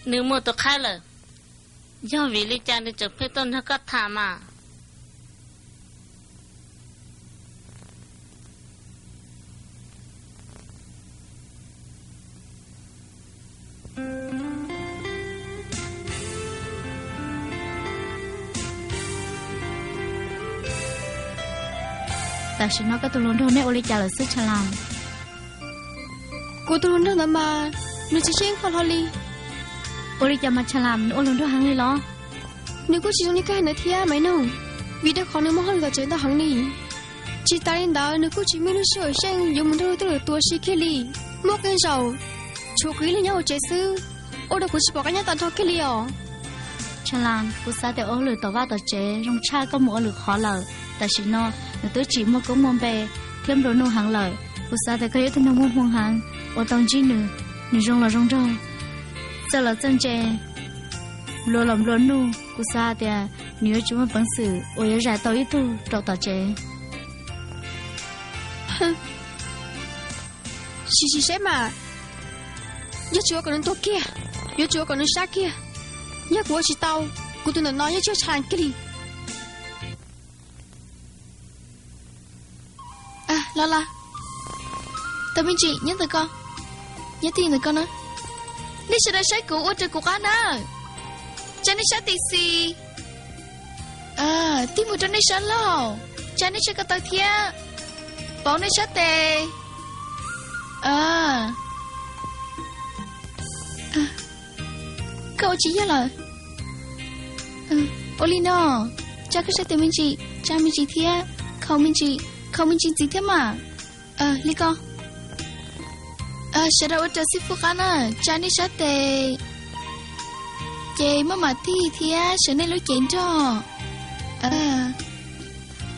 Nws muaj tus qhaib lawm. Yog vim li cas nws tseem pheej tuaj nrog koj tham mas? Tam sim no koj tus hluas nraug neb ua li cas lawm xwb Chalas? Kuv tus hluas nraug ntawd mas nws tsis tseem qhov hlo li. Ua li cas mas Chalas, nws ua hluas nraug heev li los? Nws kuj tsis zoo li koj hais ntawd thiab Maiv Noog, vim rau qhov nws muaj hauj lwm tom tsev ntau heev li. Tsis tas li ntawd nws kuj tsis muaj lub sij hawm seej yuav mus nrog luag tej lwm tus ua si kiag li. Muaj qee zaum tshuav kuv ib leeg nyob hauv tsev xwb, ua rau kuv tsis pom qab nyob tag nrho kiag li os. Chalas, kuv xav tias ua hauj lwm tom vaj tom tsev zoo tshaj koj mus ua lwm qhov lawm. Tam sim no nws twb tsim muaj koob muaj npe thiab nplua nuj heev lawm. Kuv xav tias koj yog ib tug neeg muaj hmoo heev, ua tau ntsib nws, nws zoo los zoo nraug, txawj los txawj ntse, nplua los nplua nuj. Kuv xav tias nws yuav tsis muaj peev xwm uas yuav zais tau ib tug rau tom tsev. Sim sim seb mas, yuav tsum ua kom nws tuag kiag, yuav tsum ua kom nws sab kiag. Yog kuv ua tsis tau, kuv tus ntawm no yeej tsis tshaj kiag li. Los los, tus me ntsis nyob ntawm ko, nyob twj ywm ntawm ko na. Nej sawv daws saib kuv ua rau kuv qab na. Tsa nej sab tes xis. Tig mus rau nej sab laug, tsa nej sab ko taw thiab. Pauv nej sab tes. Koj ua tsis yog lawm. Ua li no, tsa koj sab tes me ntsis, tsa me ntsis thiab, khaus me ntsis, khaus me ntsis ntxiv thiab mas. Li ko. Sawv daws ua rau xib fwb qab na, tsa nej sab tes. Ces maj mam tig thiab sawv nej lub cev nrog.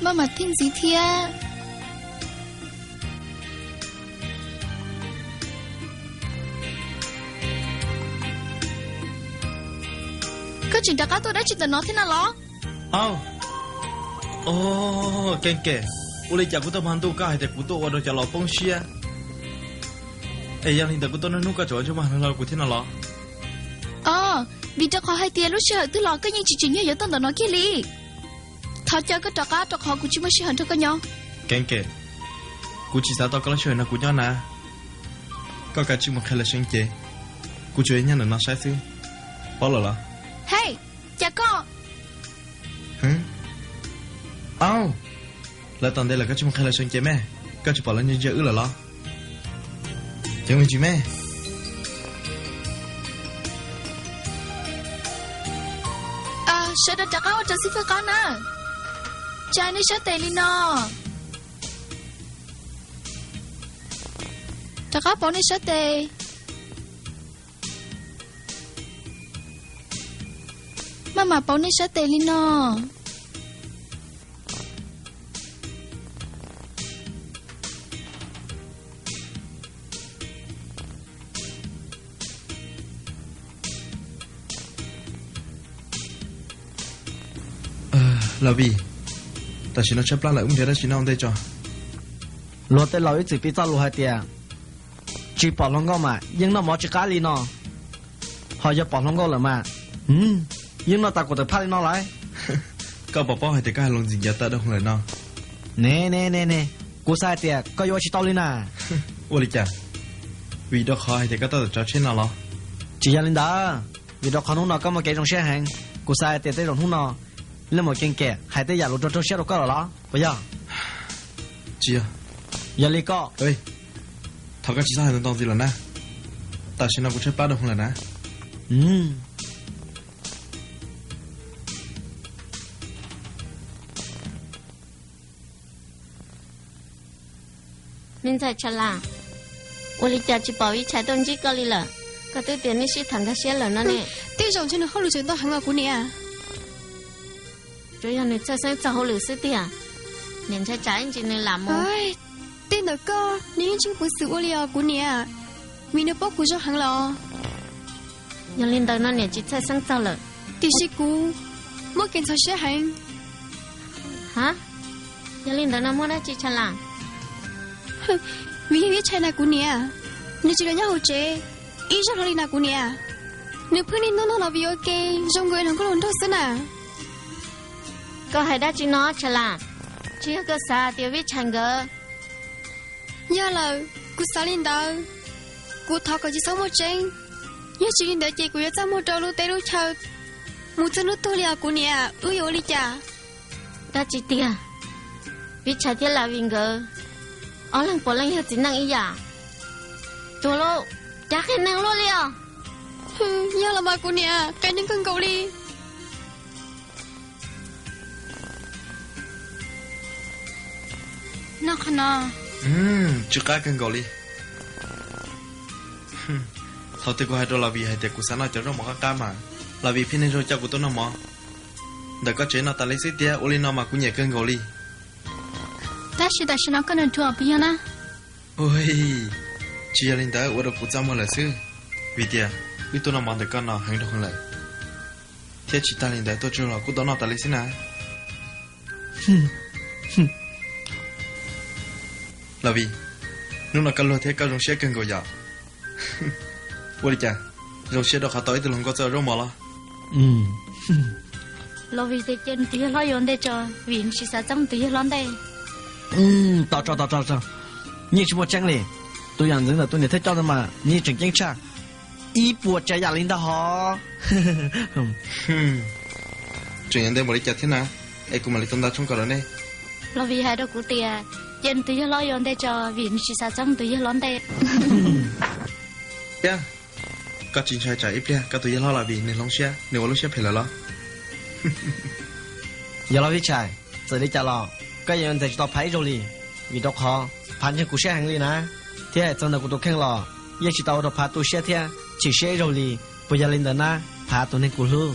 Maj mam tig ntxiv thiab. Koj tseem rov qab tuaj dab tsi ntawm no thiab na los? Au, Keeb Kem, ua li cas kuv tuaj hmo ntuj koj hais tias kuv tuaj ua rau cov laus poob siab, es yog li ntawd kuv tuaj niaj hnub koj tseem ua ntsej muag hlob hlo kuv thiab no los? Os, vim rau qhov hais tias lub sij hawm twg los koj yeej tsis tsim nyog yuav tuaj ntawm no kiag li. Thov caw koj rov qab rau qhov kuv tsis muaj sij hawm nrog koj nyob. Keeb Kem, kuv tsis xav tau koj lub sij hawm nrog kuv nyob na. Koj kav tsij mus qhia lawv seev ces, kuv tsuas yog nyob ntawm no saib xwb, paub lawm los? Hej, cas koj... Au, lawv tom ntej lawm koj tsis mus qhia lawv seev ces me, koj tsis pom lawv ntsia ntsia wb lawm los? Ces me ntsis me. Sawv daws rov qab ua rau xib fwb qab na. Tsa nej sab tes li no. Rov qab pauv nej sab tes. Maj mam pauv nej sab tes li no. Los Vij, tam sim no tshaib plab lawm, wb mus nrhiav dab tsi noj ua ntej tso. Luag tej laus ib txwm piv txoj lus hais tias, tsis pom hluas nkauj mas yeej noj mov tsis qab li no. Ho yog pom hluas nkauj lawm mas, yeej noj tas kuv tawm phaj li no lawm. Koj puas paub hais tias koj hais lus ntxim ncav tawm dhau lawm no? Ne ne ne ne, kuv xav hais tias koj yuav ua tsis tau li na. Ua li cas? Vim rau qhov hais tias koj tab tom tsav tsheb no los? Tsis yog li ntawd, vim rau qhov hnub no koj muaj kev zoo siab heev, kuv xav hais tias tej zaum hnub no leej muam Keeb Kem hais tej yam lus raug raug siab rau koj lawm los puas yog? Tsis yog. Yog li koj... Thov koj tsis txhob hais ntau ntau ntxiv lawm na. Tam sim no kuv tshaib plab dhau lawm na. Me ntxhais Tsha Las, ua li cas tsis pom Vij Tshais tuaj ntsib koj li lawm? Koj twb tias nej sib tham nkag siab lawm no ne. Tej zaum ntshe nws hauj lwm tseem ntau heev os kuv niam. Tsuas yog nws txhawj xeeb txog hauj lwm xwb tiag. Niam ntshai tsam ib ntsis nws lam mus. Tej ntawd koj, nws yeej tsis muaj peev xwm ua li os kuv niam, vim nws paub kuv zoo heev los. Yog li ntawd no niam tsis txhawj xeeb txog lawm. Tiam sis kuv muaj kev ntxhov siab heev. Ha? Yog li ntawd no muaj dab tsi Tsha Las? Vim yog Vij Tshais na kuv niam, nws tsis los nyob hauv tsev ib zaug hlo li na kuv niam. Nws pheej niaj hnub nug Los Vim ua ke zoo nkaus li hluas nkauj hluas nraug xwb na. Koj hais dab tsi no Tshais Las? Tsis yog koj xav tias Vij Tshais nkawd? Yog lawm, kuv xav li ntawd. Kuv thov kom tsis txhob muaj tseeb. Yog tsis li ntawd ces kuv yuav txaj muag rau lub teb lub chaw mus txog hnub tuag li os kuv niam. Wb yuav ua li cas? Dab tsi tiag? Vij Tshais thiab Los Vim nkawd ob leeg puav leej yog txiv neej ib yam. Tuag lauj, cas qhia neeg luaj li os. Yog los mas kuv niam, qhia neeg kawg nkaus li. Noj qhov no. Tsw qab kawg nkaus li. Thaum twg kuv hais rau Los Vim hais tias kuv xav noj cov zaub mov qab qab mas Los Vim pheej niaj zaus coj kuv tuaj noj mov ntawm koj tsev no tas li xwb tiag. Ua li no mas kuv nyiam kawg nkaus li. Tab sis tam sim no koj nws ruam puas yog na? Ua, tsis yog li ntawd, ua rau kuv txaj muag lawm xwb. Vim tias wb tuaj noj mov ntawm koj no heev rau heev lawm, thiab tsis tag li ntawd tuaj tsuag los kuj tau noj tas li xwb na. Los Vim, hnub no koj luag thiab koj zoo siab kawg nkaus yom? Ua li cas, zoo siab rau qhov tau ib tug hluas nkauj txawj ua zaub mov los? Los Vim tias cia nws tus yawg hlob yuav ntej tso, vim nws tsis xav txeeb tus yawg hlob ntej. Tos tso, tos tso, yeej tsis muaj tseeb li. Tus yam ntxwv ntawm tus niam thiab coj ntawd mas nws yeej tseem ceeb tshaj ib puas tsav yam li ntag hos. Tseem yuav ntej npaum li cas thiab na, es kuv mam li tau nta tshoob kom rau nej. Los Vim hais rau kuv tias cia nws tus yawg hlob yuav ntej tso, vim nws tsis xav txeeb tus yawg hlob ntej. Thiab, koj tsis ntshai tsam ib pliag koj tus yawg hlob Los Vim nws hloov siab, nws ua lub siab phem lawm los? Yog los Vij Tshais, txawm li cas los koj yuav ntxeev tsis tau Phav ib zaug li, vim rau qhov Phav ntseeg kuv siab heev li na, thiab txog ntawm kuv tus kheej los yeej tsis tau ua rau Phav tu siab thiab chim siab ib zaug li. Puas yog li ntawd na, Phav tus neeg kuv hlub?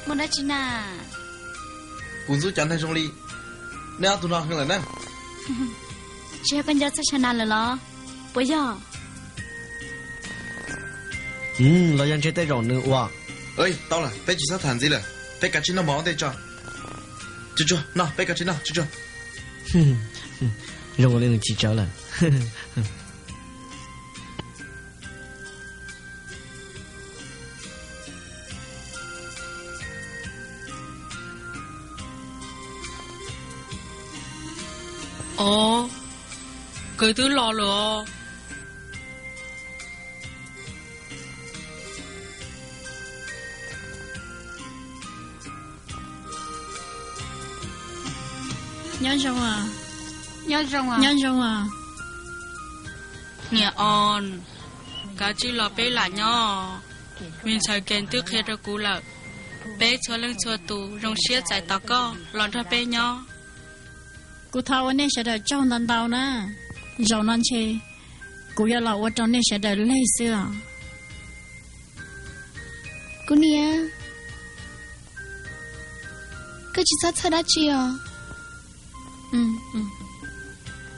Muaj dab tsi na? Kuv ntxub cov neeg zoo li nej ob tug no heev lawm na. Tsis yog koj nco txog Tshais Nas lawm los? Puas yog? Los yog ntshe tej zaum nws ua. Tau lawm, peb tsis txhob tham ntxiv lawm, peb kav tsij noj mov ua ntej tso. Tsuag tsuag, no peb kav tsij noj tsuag tsuag. Zoo li nws chim tsawv lawm. Os, nkawd twb los lawm os. Nyob zoo, nyob zoo. Niam Os, kav tsij los peb lam nyob. Me ntxhais Kees twb qhia rau kuv lawm, peb txhua leej txhua tus zoo siab txais tos koj los nrog peb nyob. Kuv thov ua nej sawv daws tsaug ntau ntau na. Zaum no ntshe kuv yuav los ua rau nej sawv daws leg xwb os. Kuv niam, koj tsis txhob txhawj dab tsi os.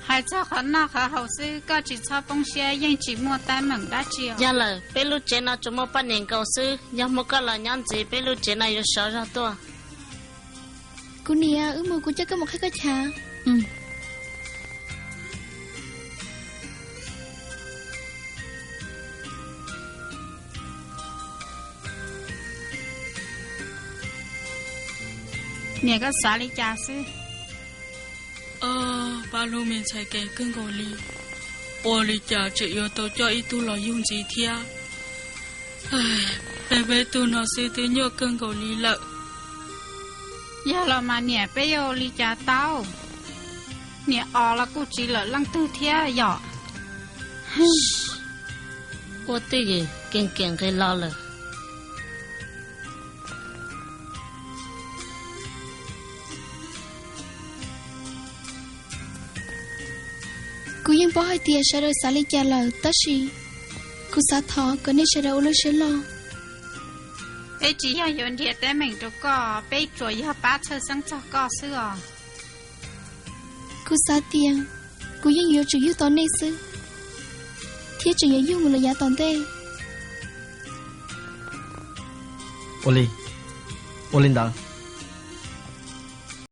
Hais txog qhov noj qhov haus xwb, koj tsis txhob poob siab, yeej tsis muaj teeb meem dab tsi os. Yog lawm, peb lub tsev no tsuas muaj poj niam nkaus xwb, yog muaj koj los nyob ntxiv peb lub tsev no yuav sov zog tuaj. Kuv niam, wb mus kuv coj koj mus qhib koj chav. Niam, koj xav li cas xwb? Pab hlub me ntxhais Kees kawg nkaus li, ua li cas tseem yuav tau coj ib tug los yug ntxiv thiab. Peb peb tug no xwb twb nyuaj kawg nkaus li lawm. Yog los mas niam, peb yuav ua li cas tau? Niam Os los kuj tsiv lawm leej twg thiab yom? Ua twj ywm, Kees Kees nqis los lawm. Kuv yeej paub hais tias sawv daws xav li cas lawm, tab sis kuv xav thov kom nej sawv daws ua lub siab loj. Peb tsis yog yuav nrhiav teeb meem rau koj, peb tsuas yog pab txhawj xeeb txog koj xwb os. Kuv xav tias kuv yeej yuav tsum yug tau nej xwb, thiab tseem yuav yug mus lawm yav tom ntej. Ua li, ua li ntawd,